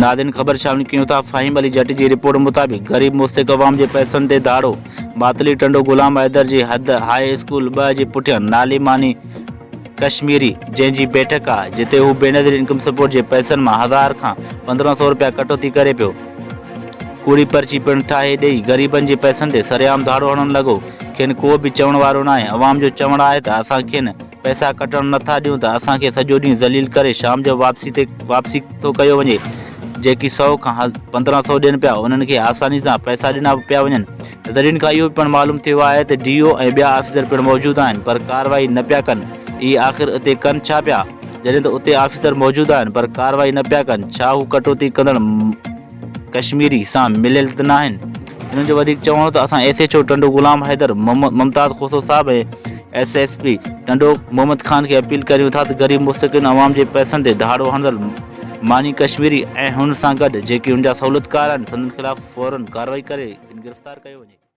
ناظرين خبر شامل ڪيون ٿا فهيم علي جٽ جي رپورٽ مطابق غريب مستحق عوام جي پئسن تي ڌاڙو ماتلي ٽنڊو غلام حيدر جي حد هاء اسڪول 2 جي پٺيان نالي ماني ڪشميري جنهن جي بيٺڪ آ جتي هو بينظير انڪم سپورٽ جي پئسن مان هزار کان 1500 رپيا ڪٽوتي ڪري پيو ڪوڙي پرچي پڻ ٺاهي ڏئي غريبن جي پئسن تي سرعام ڌاڙو هڻڻ لڳو کين ڪو به چوڻ وارو ناهي عوام جو چوڻ آهي ته اسان کين پئسا ڪٽڻ نه ٿا ڏيون ته اسان کي سڄو ڏينهن ذليل ڪري شام جو واپسي تي واپسي ٿو ڪيو وڃي جيڪي سئو کان 15 سئو ڏين پيا انهن کي آساني سان پئسا ڏنا پيا وڃن ذريعن کان اهو پڻ معلوم ٿيو آهي ته ڊي او ۽ ٻيا آفيسر پڻ موجود آهن پر ڪارروائي نه پيا ڪن اهي آخر اتي ڪن ڇا پيا جڏهن ته اتي آفيسر موجود آهن پر ڪارروائي نه پيا ڪن ڇا هو ڪٽوتي ڪندڙ ڪشميري سان مليل ته ناهن. هنن جو وڌيڪ چوڻ هو ته اسان S H O Tando Ghulam Haider Mumtaz Khoso صاحب ۽ S S P Tando Muhammad Khan کي اپيل ڪريون ٿا ته غريب مستحقين عوام جي پئسن تي ڌاڙو هڻندڙ ماني ڪشميري ۽ هن سان گڏ جيڪي هن جا سهولتڪار آهن سندن خلاف فورن ڪارروائي ڪري کين گرفتار ڪيو وڃي.